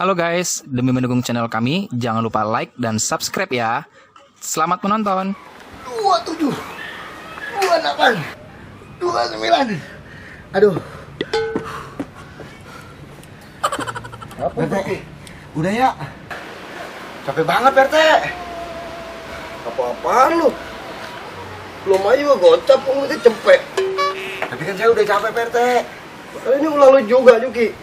Halo guys, demi mendukung channel kami, jangan lupa like dan subscribe ya. Selamat menonton. 27, 28, 29. Aduh. Apa Pak? Udah ya. Capek banget, Perte. Apa-apaan lu? Belum aja gua gocap, mulutnya cepet. Tapi kan saya udah capek, Perte. Kali ini ulang lu juga, Juki.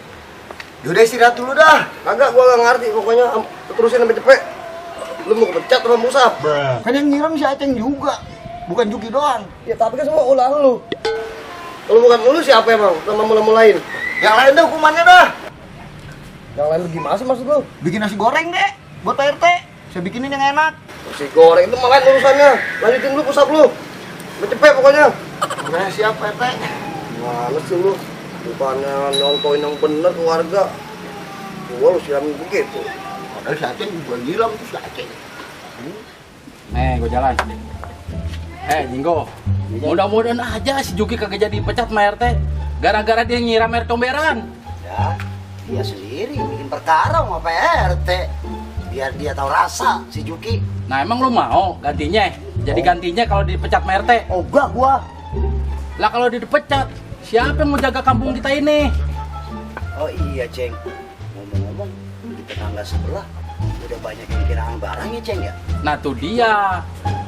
Yaudah istirahat dulu dah. Kagak, gua gak ngerti. Pokoknya terusin sampai cepet. Lu mau kepecat sama Musab. Kan yang nyiram si Aceng juga. Bukan Juki doang. Ya tapi kan semua ulah lu. Kalau bukan lu siapa emang? Sama mula-mulain. Yang lain dah hukumannya dah. Yang lain gimana sih maksud lu? Bikin nasi goreng deh buat Pak RT. Saya bikinin yang enak. Nasi goreng itu malah urusannya. Lanjutin dulu Musab lu. Cepet pokoknya. Nah, siap Pak RT. Males sih lu. Bukannya nyontoin yang bener ke warga. Gua lu siramin begitu. Padahal si Aceng gua nyiram tuh si Aceng. Gue jalan. Jinggo, mudah-mudahan aja si Juki kagak jadi pecat sama RT gara-gara dia nyiram air comberan. Ya, dia sendiri bikin perkara sama Pak RT. Biar dia tahu rasa si Juki. Nah emang lu mau gantinya? Jadi gantinya kalau dipecat sama RT? Oh enggak gua. Lah kalau dipecat, siapa yang mau jaga kampung kita ini? Oh iya Ceng. Ngomong-ngomong di tetangga sebelah udah banyak yang kehilangan barangnya Ceng ya. Nah tuh dia.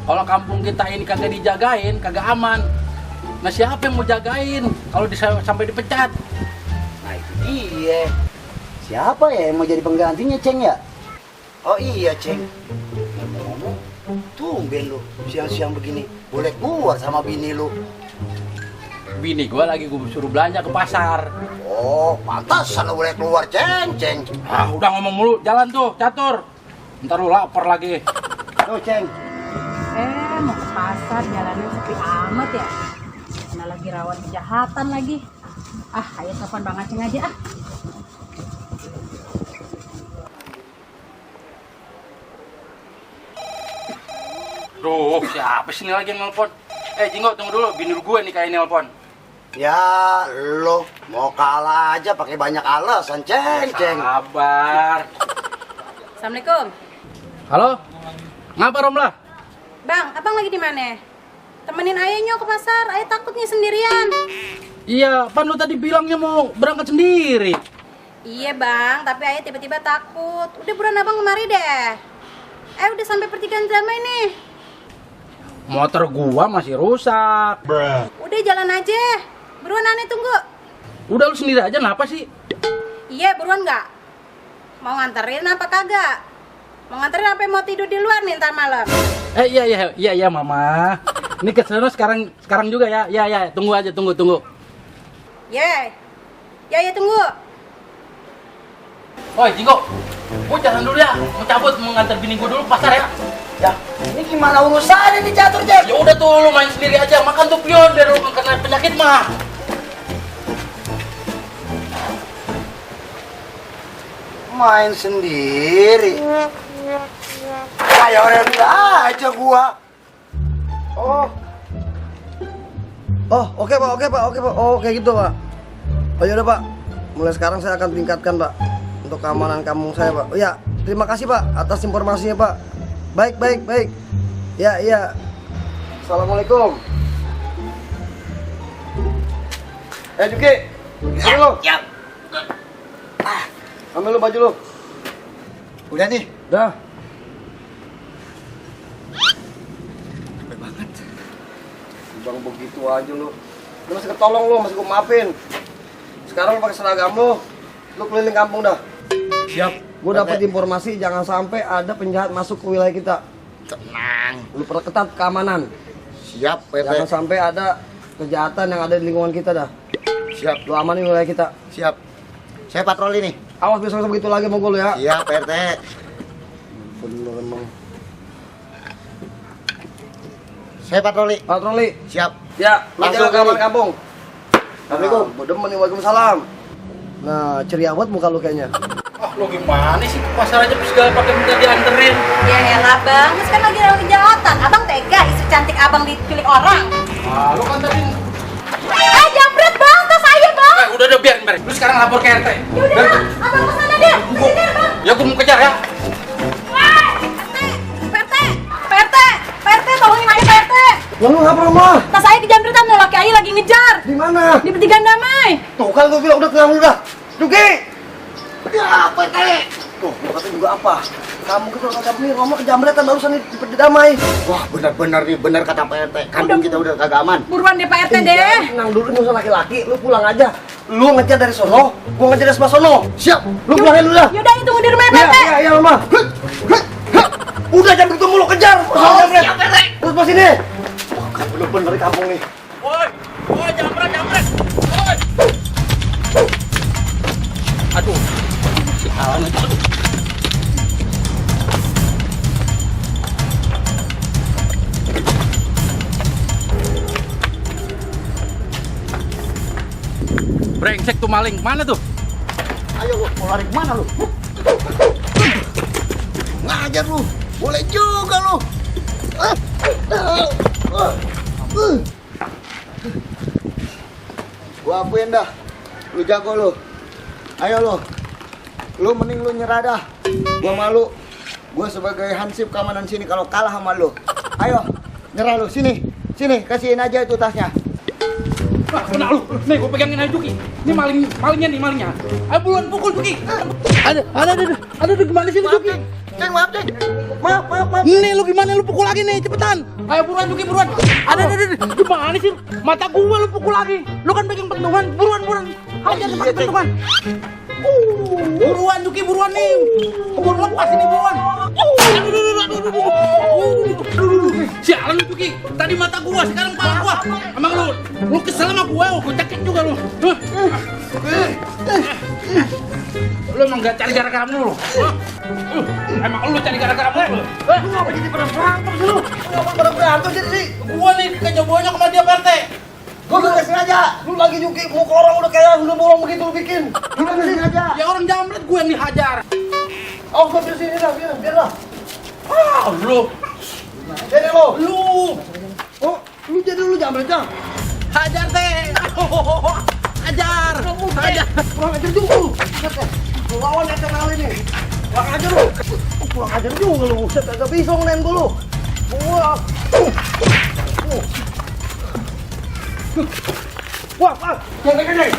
Kalau kampung kita ini kagak dijagain, kagak aman. Nah siapa yang mau jagain kalau sampai dipecat? Nah itu dia. Siapa ya yang mau jadi penggantinya Ceng ya? Oh iya Ceng. Ngomong-ngomong, tumben lu siang-siang begini boleh keluar sama bini lu. Bini gua lagi suruh belanja ke pasar. Oh, pantasan lu boleh keluar Ceng. Ah udah ngomong mulu, jalan tuh catur. Ntar lu lapar lagi. Tuh Ceng. Mau ke pasar jalannya sepi amat ya. Mana lagi rawan kejahatan lagi. Ayo telepon Bang Aceng aja ah. Duh, siapa sih ini lagi yang nelpon? Jinggo, tunggu dulu, bini gue nih kayak nelpon. Ya, lo mau kalah aja pakai banyak alasan, Ceng. Sabar. Assalamualaikum. Halo? Ngapa Romlah? Bang, abang lagi di mana? Temenin ayahnya ke pasar, ayah takutnya sendirian. Iya, pan lu tadi bilangnya mau berangkat sendiri. Iya bang, tapi ayah tiba-tiba takut. Udah buruan abang kemari deh. Udah sampai pertigaan damai nih. Motor gua masih rusak. Udah jalan aja. Buruan aneh tunggu. Udah lu sendiri aja, kenapa sih? Iya, buruan nggak? Mau nganterin apa kagak? Mau nganterin apa mau tidur di luar nih ntar malam? Iya mama. Ini kesana sekarang juga ya. Iya, tunggu aja, tunggu. Ya, tunggu. Woi, Jinggo. Gua jalan dulu ya. Mau cabut, mau nganter bini gua dulu pasar ya. Ya, ini gimana urusannya nih catur, Ceng? Ya udah tuh, lu main sendiri aja. Makan tuh pion biar lu kena penyakit mah. Main sendiri. Kayak orang aja gua. Oh, oke Pak. Oh, kayak gitu Pak. Oh yaudah Pak. Mulai sekarang saya akan tingkatkan Pak untuk keamanan kampung saya Pak. Oh ya, terima kasih Pak atas informasinya Pak. Baik. Ya. Assalamualaikum. Juki. Ambil lu. Ya. Ambil lu baju lu. Udah nih. Udah. Capek banget. Bang begitu aja lu. Lu masih ketolong lu, masih gua maafin. Sekarang lu pakai seragam lu. Lu keliling kampung dah. Siap. Gua dapat informasi jangan sampai ada penjahat masuk ke wilayah kita. Tenang. Lu perketat keamanan. Siap, Jangan sampai ada kejahatan yang ada di lingkungan kita dah. Siap. Lu amanin wilayah kita. Siap. Saya patroli nih. Awas besok begitu lagi mau gua lu ya. Iya, Pak RT. Bener emang. Saya patroli. Patroli. Siap. Ya, Langsung langsung ke kali. kampung. Assalamualaikum. Demen nih, waalaikumsalam. Nah, ceria banget muka lu kayaknya. Lu gimana sih? Pasar aja segala pakai minta dianterin. Ya elah bang, terus kan lagi rawan kejahatan. Abang tega, istri cantik abang diculik orang. Lu kan tadi. Jambret bang, tas saya bang. Udah biarin. Lu sekarang lapor ke RT. Yaudah, abang kesana deh. Sini bang. Ya gue mau kejar ya. PRT, tolongin aja PRT. Lalu apa mah? Tas saya kejamretan, ada laki ayah lagi ngejar. Di mana? Di Petikan Damai. Tuh kan gue bilang udah tenang udah. Juki. Ya PT. Tuh, gua kata juga apa? Kamu gitu kagak bener ngomong kejamretan barusan di damai. Wah, benar-benar nih, benar kata PT. Kandung kita udah kagak aman. Buruan deh PRT Iya, deh. tenang dulu nih usah laki-laki, lu pulang aja. Lu ngejar dari sono, gua ngejar dari sebelah sono. Siap, lu pulangin dulu dah. Yaudah, itu tunggu di rumah ya, Iya, PRT. iya, Mama. Udah jam itu mulu kejar. Siap, PT. Terus pas sini. Wah, bener-bener di kampung nih. Woi, jambret. Woi. Aduh. Sialan itu. Brengsek tuh maling. Mana tuh? Ayo lu, mau lari kemana lu? Ngajar lu, boleh juga lu. Gua akuin dah, lu jago lu. Ayo lu mending lu nyerah dah. Gua malu, gua sebagai hansip keamanan sini kalau kalah sama lu. Ayo, nyerah lu, sini, kasihin aja itu tasnya. Wah, kena lu. Nih, gue pegangin aja Juki. Ini malingnya. Ayo buruan pukul Juki. Ada gimana sih Juki? Ceng, maaf. Nih lu gimana lu pukul lagi nih, cepetan. Ayo buruan Juki, buruan. Ada. Gimana sih? Mata gua lu pukul lagi. Lu kan pegang pentungan. Buruan. Hajar pakai pentungan. Buruan Juki, buruan nih. Keburu lepas ini buruan. Sialan lu Juki. Tadi mata gua, sekarang kepala gua. Emang lu kesel sama gua cekik juga lu. Lu emang gak cari gara-gara lu. Emang lu cari gara-gara lu. Lu ngapa jadi pada berantem sih lu? Ngapa pada berantem sih? Gua nih kecobonya sama dia PRT. Gua gak sengaja. Lu lagi nyuki muka orang udah kayak lu bolong begitu lu bikin. Lu gak sengaja. Ya orang jambret gua yang dihajar. Oh, gua di sini dah, biar lah. Ah, lu. Jadi lu. Oh, lu jadi lu jambretnya. Hajar teh. Hajar. Kurang ajar juga lu. Lu lawan yang kenal ini. Kurang ajar lu. Kurang ajar juga lu. Buset, agak bisa ngenain gua lu. Wah. Wah, jangan.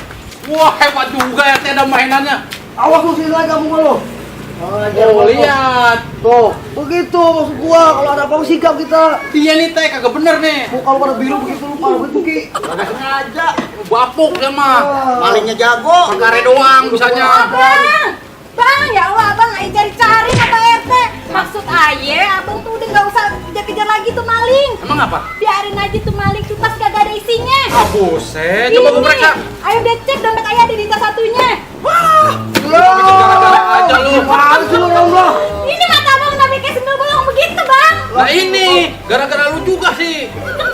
Wah, hebat juga ya teh ada mainannya. Awas lu sini aja muka lu. Gua lihat. Tuh, begitu maksud gua. Kalau ada apa sikap kita. Dia nih teh kagak bener nih. Muka lu pada biru begitu lu kalau begitu Ki. Kagak sengaja. Bapuk dia mah. Malingnya jago. Perkara doang bisanya. Bang, ya Allah, abang aja cari-cari sama RT. Maksud ayah, abang tuh udah gak usah kejar-kejar lagi tuh maling. Emang apa? Biarin aja tuh maling, tuh tas gak ada isinya. Ah, buset. Coba gua periksa. Ayo deh cek dompet ayah di tas satunya. Wah. Gara-gara aja lu. Apaan sih lu ya Allah? Ini mata abang udah kayak sendal bolong begitu, bang. Nah ini gara-gara lu juga sih. Itu